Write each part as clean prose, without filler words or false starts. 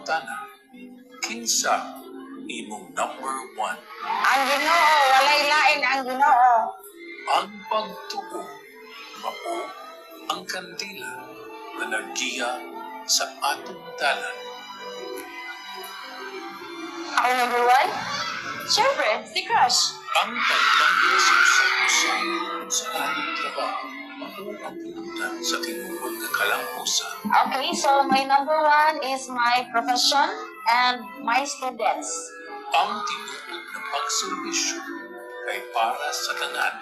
Pangutana, kinsa imong number one? Ang Ginoo, walay lain ang Ginoo. Ang pagtuo, mao ang kandila nga naggiya sa atong dalan. Ako number one? Siyempre, si Crush. Ang pagtanggi sa usa-usa sa atong trabaho, mao ang giuntan sa tinuod nga kalampusan. Okay, so my number one is my profession and my students. Ang tinuod nga pagserbisyo kay para sa tanan.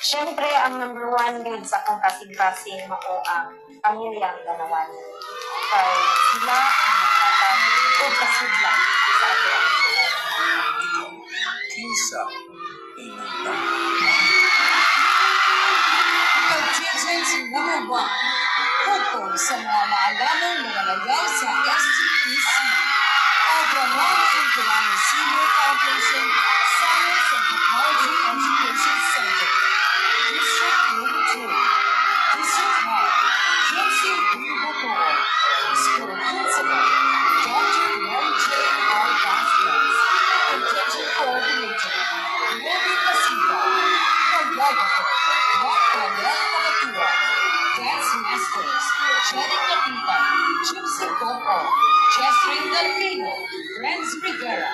Siyempre, ang number one yun sa akong kasing-kasing mao ang pamilyang Ganawan. Kay sila ang naghatag og kasudlan sa ato ang sulod. Ikaw, kinsa imong number one? Contingent number one, Hukom sa mga maalamong mananayaw sa STEC. Ramon M. Durano Senior Foundation Science and Technology Education Center. District Number 2. District Head, Joseph B. Bocor. School Principal, Dr. Mary Jane R. Vasquez. Contingent Coordinator, Ruby Masipa. Choreographer, Mark Daniel Pamatua. Dance Masters, Jenny Capita, Gypsy Coco, Jessrin Delfino, Renz Rivera,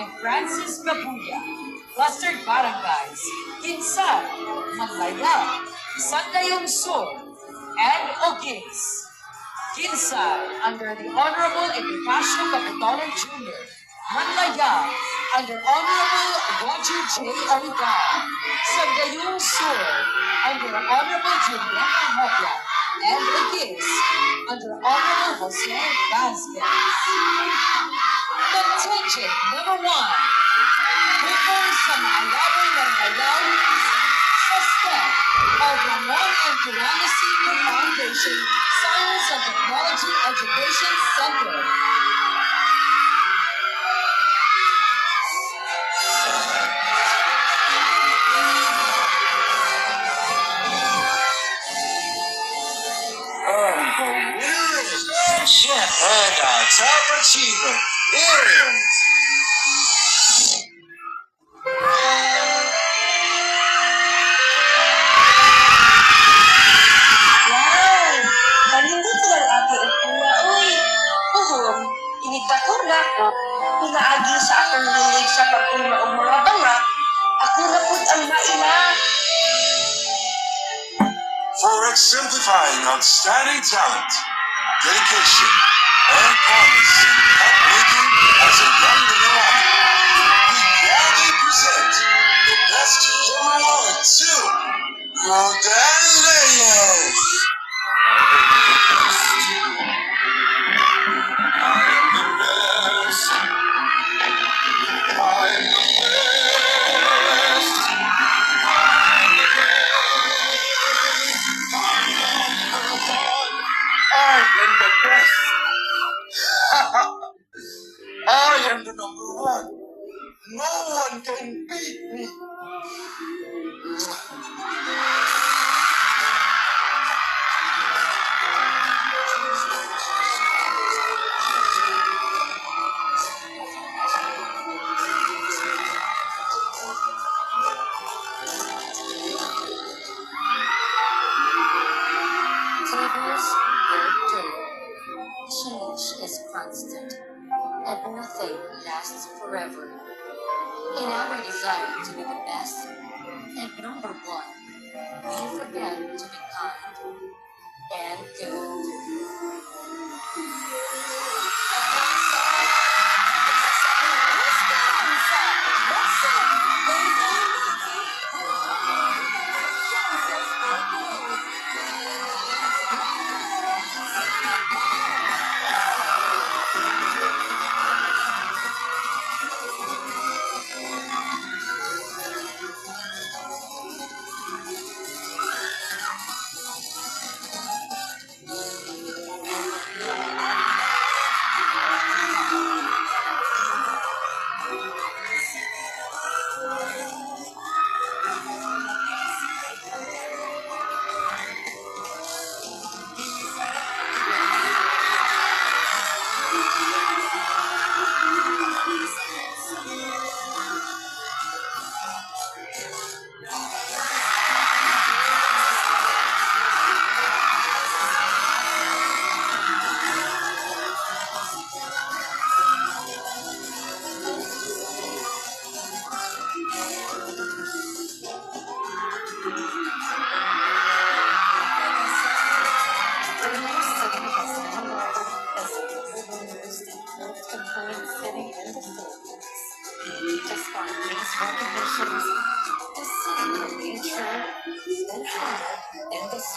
and Francis Gabuya. Clustered Barangays, Kinsay, Manlayag, Sandayong Sur, and Ogis. Kinsay, under the Honorable Epifanio Capitolan Jr. Manlayag, under Honorable Roger J. Olivar. Sandayong Sur, under Honorable Julieta Hopla. And Ogis, under Honorable Jose Vasquez. Contingent number one, Hukom sa maalamong mananayaw sa STEM of Ramon M. Durano Senior Foundation Science and Technology Education Center. And our top achiever is Wow! Manindot lang ate ug kuya, uy. Puhon, inigdako na ko, pinaagi sa akong hilig sa pag-una og mga banga, ako na pud ang maila. For exemplifying outstanding talent, dedication, and promise in cup making as a young Manilano. We proudly present the best number one to Rodel Reyes. I am the best. I am the best. I'm the best. I'm number one. I am the best. I am the number one. No one can beat me. Tables will turn. Change is constant, and nothing lasts forever. In our desire to be the best and number one, we forget to be kind and good.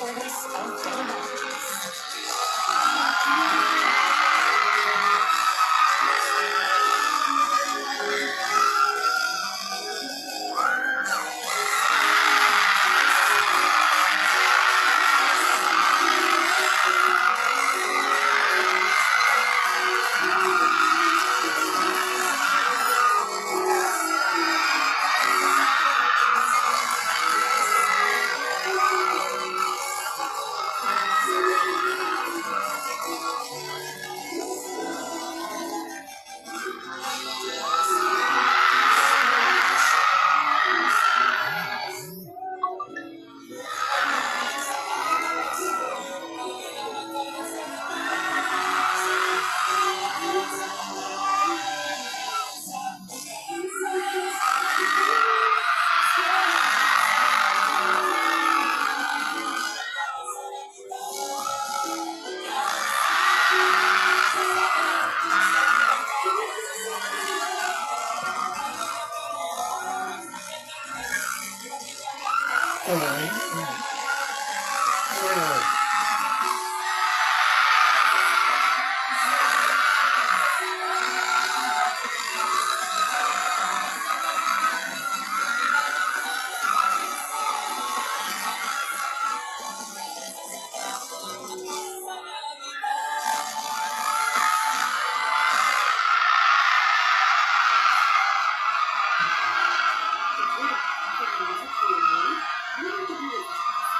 Service of Diliman.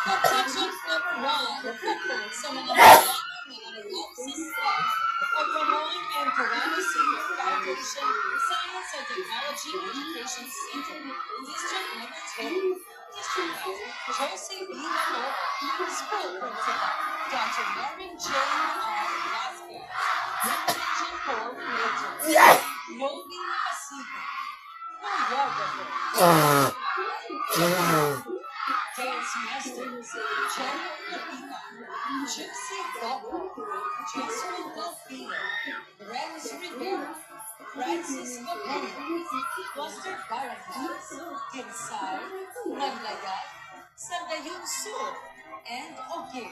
Contestant number one, bukod sa mga mayaman nga arayaw sa STEM o Ramon M. Carano Senior Foundation Science and Technology Education Center, District Number 2, District Head, Josie B. Lalor, School Principal, Dr. Marvin Jane R. Vasquez, Education Coordinator, Novi Pasigo, Choreographer, Dance Masters, Jenny Lapita, Gypsy Gobbo, Jason Delfino, Renz Rivera, Francis Gabello, Cluster Barangays, Ginsay, Naglayag, Sandayun Sur, and Ogil.